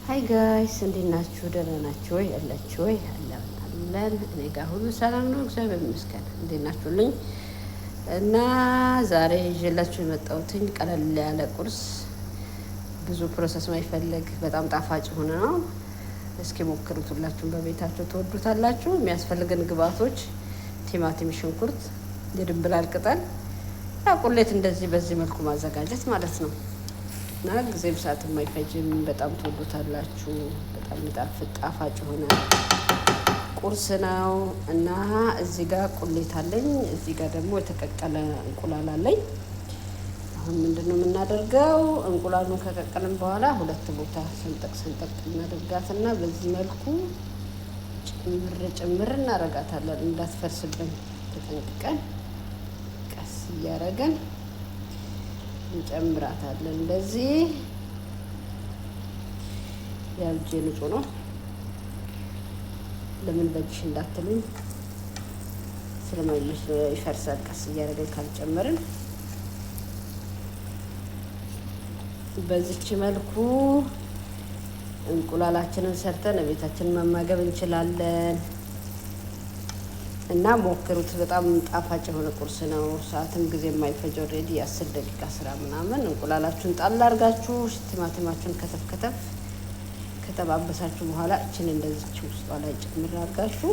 Hi guys፣ እንዴት ናችሁ? ደህና ናችሁ ወይ? ያላችሁ ወይ? አለን አለን። እኔ ጋር ሁሉ ሰላም ነው፣ እግዚአብሔር ይመስገን። እንዴት ናችሁልኝ? እና ዛሬ ይዤላችሁ የመጣሁትኝ ቀለል ያለ ቁርስ፣ ብዙ process ማይፈልግ፣ በጣም ጣፋጭ የሆነ ነው። እስኪ ሞክሩት፣ ሁላችሁም በቤታችሁ ትወዱታላችሁ። የሚያስፈልገን ግብአቶች ቲማቲም፣ ሽንኩርት፣ የድንብላል ቅጠል፣ ያ ቁሌት እንደዚህ በዚህ መልኩ ማዘጋጀት ማለት ነው። እና ጊዜም ሰዓት የማይፈጅም፣ በጣም ትወዱታላችሁ። በጣም የሚጣፍጥ ጣፋጭ የሆነ ቁርስ ነው። እና እዚህ ጋር ቁሌት አለኝ። እዚህ ጋር ደግሞ የተቀቀለ እንቁላል አለኝ። አሁን ምንድን ነው የምናደርገው? እንቁላሉን ከቀቀልን በኋላ ሁለት ቦታ ሰንጠቅ ሰንጠቅ እናደርጋትና በዚህ መልኩ ጭምር ጭምር እናደርጋታለን። እንዳትፈርስብን ተጠንቅቀን ቀስ እያደረገን እንጨምራታለን። እንደዚህ ያው እጄ ንጹህ ነው። ለምን በእጅሽ እንዳትሉኝ፣ ስለማይመች ይፈርሳል። ቀስ እያደረገን ካልጨመርን። በዚች መልኩ እንቁላላችንን ሰርተን ቤታችንን መመገብ እንችላለን። እና ሞክሩት። በጣም ጣፋጭ የሆነ ቁርስ ነው። ሰዓትም ጊዜ የማይፈጅ፣ already 10 ደቂቃ ስራ ምናምን። እንቁላላችሁን ጣል አድርጋችሁ ቲማቲማችሁን ከተፍ ከተፍ ከተባበሳችሁ በኋላ እችን እንደዚች ውስጧ ላይ ጭምር አድርጋችሁ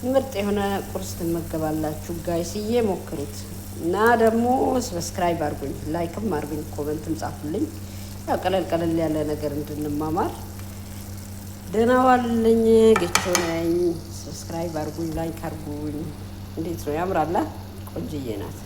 ምርጥ የሆነ ቁርስ ትመገባላችሁ። Guys ዬ፣ ሞክሩት እና ደግሞ subscribe አድርጉኝ፣ like ም አድርጉኝ፣ comment ም ጻፉልኝ። ያው ቀለል ቀለል ያለ ነገር እንድንማማር። ደህና ዋሉልኝ። ጌቾ ነኝ። Subscribe አድርጉኝ፣ like አድርጉኝ። እንዴት ነው? ያምራላ? ቆንጅዬ ናት።